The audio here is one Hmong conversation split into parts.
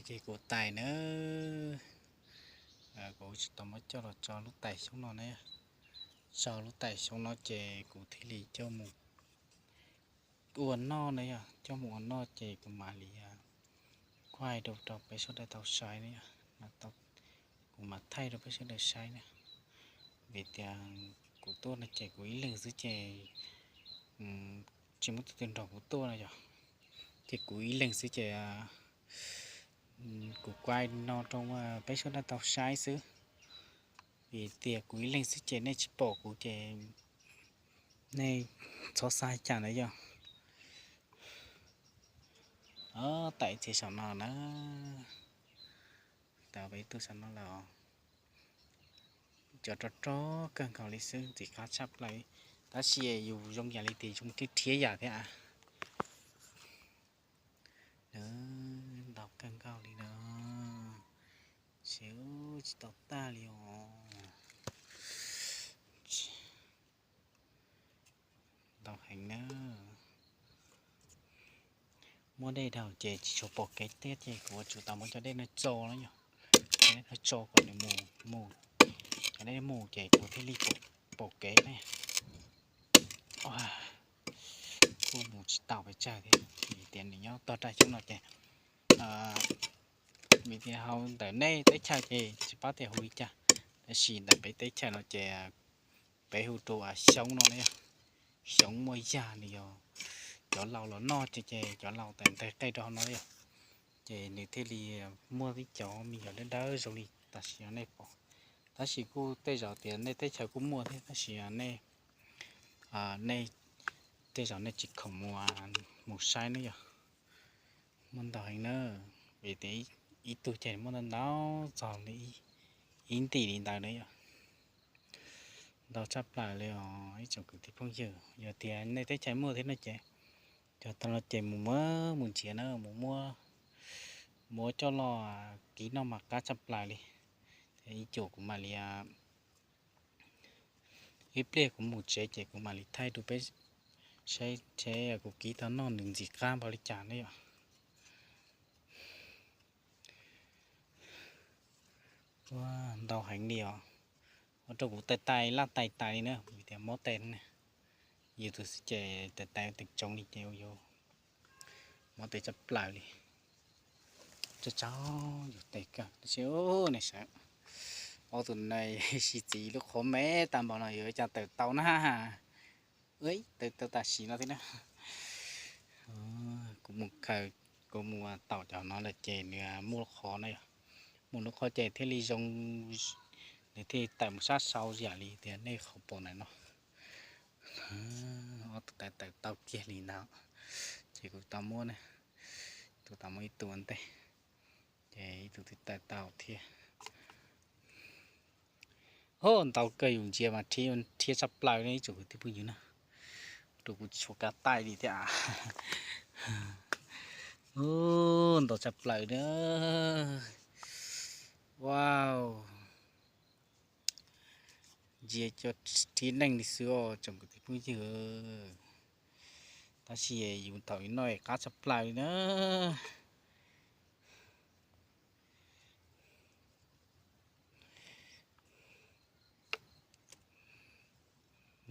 Ces kuv tais na, kuv tsis tau muab coj los tso lub tais xyoob no ne. Tso lub tais xyoob no ces kuv thiaj li coj mus ua noj na yog, coj mus ua noj ces kuv mam li kuaj rau rau peb sawv daws tau saib na yog. Kuv mam thaij rau peb sawv daws saib na. Vim tias kuv tuaj no ces kuv ib leeg xwb ces tsis muaj tus twg nrog kuv tuaj no yog. Ces kuv ib leeg xwb ces kuv kuaj no rau peb sawv daws tau saib xwb. Vim tias kuv ib leeg xwb ces nej tsis pom kuv ces nej txhob xav cas na yog. Tais txiv saum no na, tau peb tuaj saum no lawm. Cov rog rog kawg nkaus li xwb, ntxim qab tshaj plaws. Tab sis yus zoo yam li tias zoo thiab thiab yam thiab. Ntau kawg nkaus li no, siv tsis tau tag li os. Ntau heev na. Muab dej dhau ces tsis tshua pom kev thiab ces kuv yuav tsum tau muab cov dej no tso na yog. Cov dej no tso kom nws mus, mus, cov dej mus ces kuv thiaj li pom kev na. Kuj mus tsis tau pes tsawg thiab, vim tias nws nyob tog raj xyoob no ces, vim tias hauv ntawm nej teb chaws ces tsis paub tias hu li cas, tab sis ntawm peb teb chaws no ces peb hu rau xyoob no na yog. Xyoob muaj yag nws yog cov laus los noj ces, ces cov laus tawm nteg qej rau hauv no yog, ces nws thiaj li muaj ib cov me nyuam dawb dawb zoo li tam sim no nej pom. Tab sis kuj tej zaum tias nej teb chaws kuj muaj thiab tab sis nej, nej tej zaum nej tsis khoom mus, mus saib na yog. Muaj ntau heev na, vim tias ib tug ces muaj ntau ntau txog li ib ntim li ntawd na yog. Ntau tshaj plaws li os ib tsoom kwv tij phooj ywg, yog tias nej teb chaws muaj thiab no ces, cov tau no ces mus muab mus nrhiav na, mus muab, muab coj los kib noj mas qab tshaj plaws li. Ib tsam kuv mam li, ib pliag kuv mus tsev ces kuv mam li thaij rau peb saib seb kuv kib tau noj nws ntxim qab npaum li cas na yom. Ntau heev li os. Ua rau kuv tais tais laj tais tais li na, vim tias mob tes ne. Yus tus xwb ces tais tais tes tsoov li ces yus mob tes tshaj plaws li. Tso tso yus tes kawg tab sis ne sawv, ob tug no sib txiv lub qhov me tag npaum no yuav ua cas tawm tau na. Tawm tau tam sim no thiab na. Kuv mus khaws, kuv mus taum cov no lawm ces nws muaj lub qhov na yom. Muaj lub qhov ces thiaj li zoo, nws thiaj li tawm mus sab sau yam li tias nej qhov pom ntawm no. Ob tug tais tawm tau kiag li ntawd, ces kuv tau muab, kuv tau muab ib tug ua ntej, ces ib tug twb tawm tau thiab. Ntau kawg yus ntsia mas rhiab tshaj plaws ne ib tsoom kwv tij phooj ywg na. Rau kuv tshuav kav taij li thiab. Ntau tshaj plaws na. Wow. Ntsia cov rhiab neeg li xwb os tsoom kwv tij phooj ywg. Tab sis yus thaum noj qab tshaj plaws li na.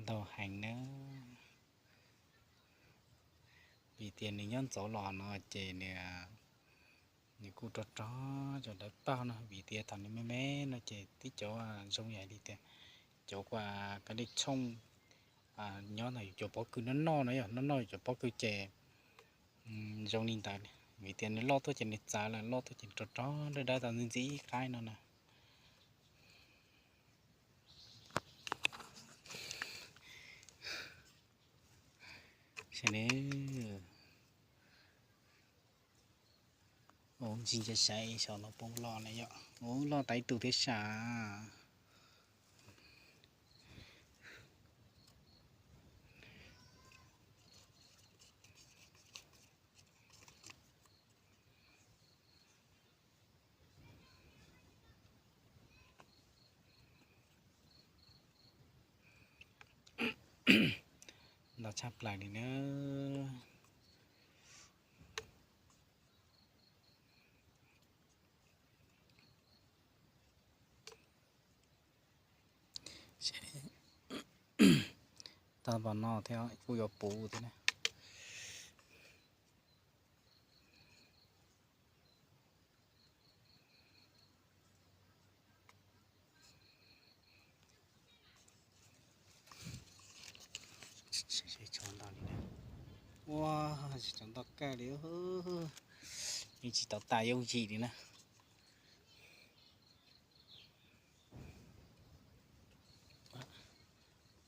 Ntau heev na. Vim tias nws nyob ntxov los no ces nws, nws kuj rog rog cov dawb paug no, vim tias thaum nws me me no ces tib cov zoo yam li tias cov uas kav dej tshooj nyob ntawm yus cov pob kws noj noj no yog, noj noj yus cov pob kws ces zoo li ntawd. Vim tias nws loj tuaj ces nws txawv lawm, loj tuaj ces rog rog dawb dawb tau ntxim ntxim qaib no na. Ua ntsis ntsia saib saum no puas loj na yom. Ua loj tas ib tug thiab sav. Ntau tshaj plaws li na. Tau npaum no thiab kuj yuav puv thiab na. Ua, tseem ntau kawg li, yeej tsis tau tas yooj yim li na.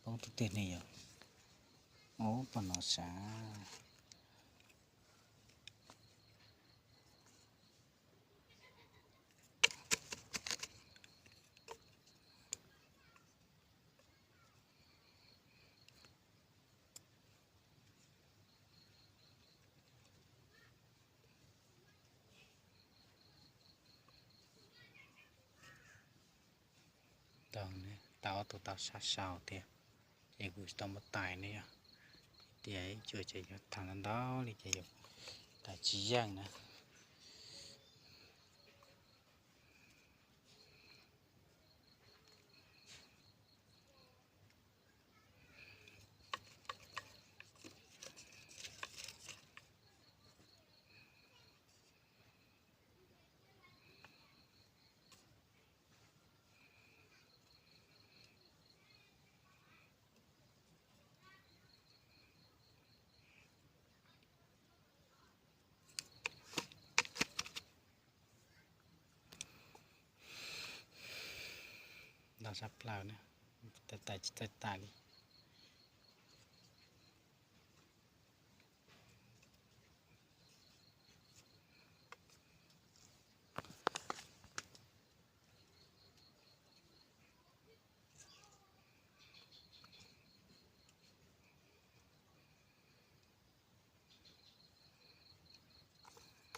Poob tub twg ne yom? Ub, poj no sav. Tau, tau ob tug tau sab sau tiag, ces kuv tsis tau muab tais ne yom. Tias ib tsuas ces yuav tag ntau ntau li ces yuav tais tsis yeej na. Ntau sab plaws na, tais tais tsis tau tas li.